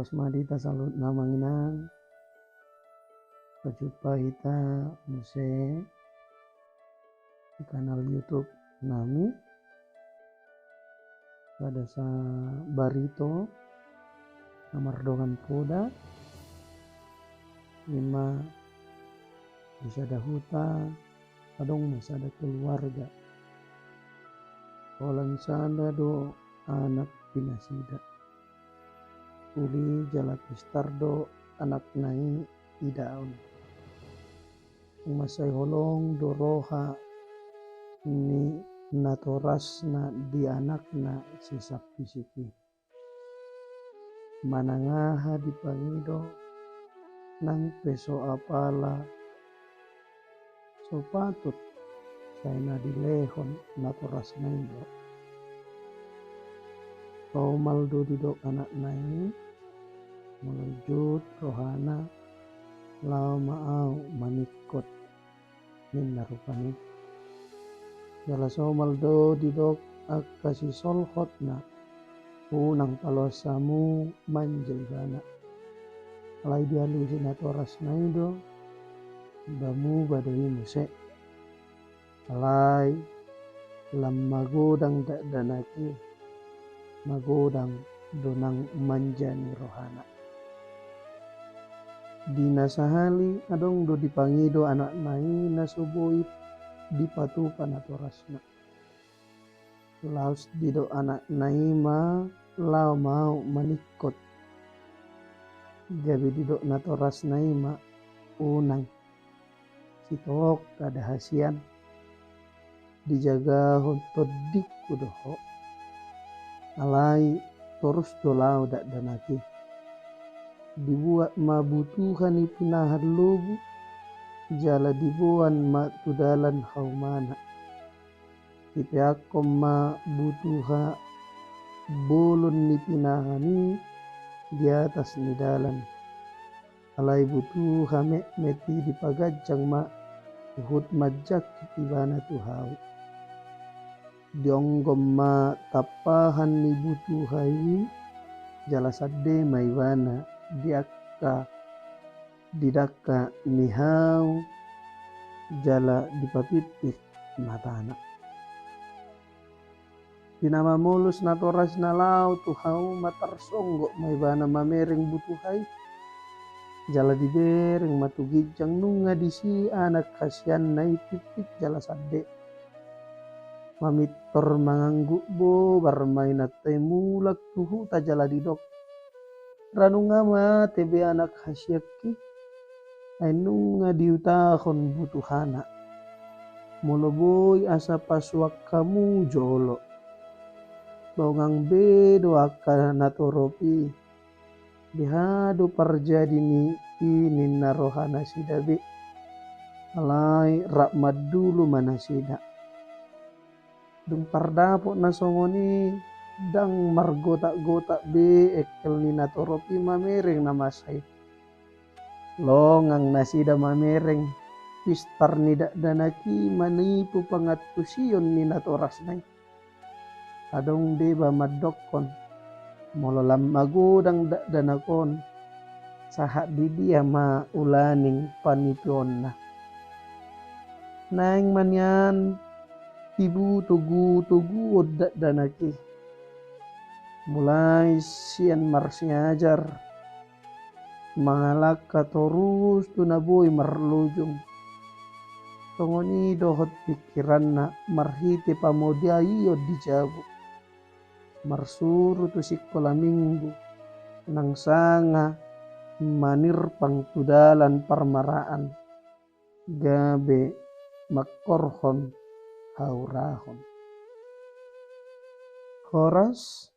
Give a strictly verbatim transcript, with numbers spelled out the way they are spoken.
Horas ma di hita saluhutna amang inang. Pajumpa hita muse di kanal YouTube nami, Sada Sabarito na mardongan Poda. Ima di sada huta adong ma sada keluarga. Holan sada do anak di nasida. Uli jala pistar do anakna i idaon. Mansai holong do roha ni natorasna di anakna si Sampisik i. Manang aha dipangido, nang pe so apala so patut, sai na dilehon natorasna i do. Somal do didok anakna i, molo jut rohana, laho ma au maningkot, ninna rupani. Jala somal do didok angka sisolhotna, unang paloas hamu manja ibana. Alai dialusi natorasna i do, ba muba do i muse. Alai lam magodang dakdanak i, magodang do nang manja ni rohana. Di na sahali adong do dipangido anakna i na so boi dipatupa natorasna. Laos didok anakna i ma, laho ma au maningkot. Gabe didok natorasna i ma, unang. Sitongka da hasian, dijagahon tondingku do ho. Alai torus do laho dakdanak i. Dibuat ma butuha ni pinahan lobu, jala diboan ma tu dalan haumana. Dipeakkon ma butuha bolon ni pinahan i di atas ni dalan. Alai butuha metmet i dipaganjang ma huhut manjangkit ibana tu hau. Dionggon ma tampahan ni butuha i, jala sande ma ibana di angka di dangka ni hau, jala dipapimpit matana. Di na mamolus natorasna laho tu hau ma tarsonggot ma ibana mamereng butuha i. Jala dibereng ma tu ginjang, nunga disi anak hasianna i pimpit jala sande. Mamintor mangangguk bobar ma inanta i mulak tu huta jala didok, ra nunga mate be anak hasianki, ai nunga diutahon butuhana. Molo boi asa pasuan hamu jolo, bongang be do angka na torop i. Beha do parjadi ni i ninna roha nasida be. Alai rap mandulu ma nasida. Dung tardapot na songon i, ndang margotak-gotak be engkel ni na torop i mamereng na masa i. Longang nasida mamereng, pistar ni dakdanak i manipu pangantusion ni natorasna i. Adong deba mandokkon, molo lam magodang dakdanak on, sahat di dia ma ulaning panipuonna. Naeng ma nian tibu togu-toguon dakdanak i. Mulai sian marsiajar, mangalangka torus tu na boi marlujung. Songon i dohot pingkiranna marhite pamodiaion di jabu. Marsuru tu sikola minggu, nang sanga manirpang tu dalan parmaraan. Gabe mangkorhon haurahon. Horas,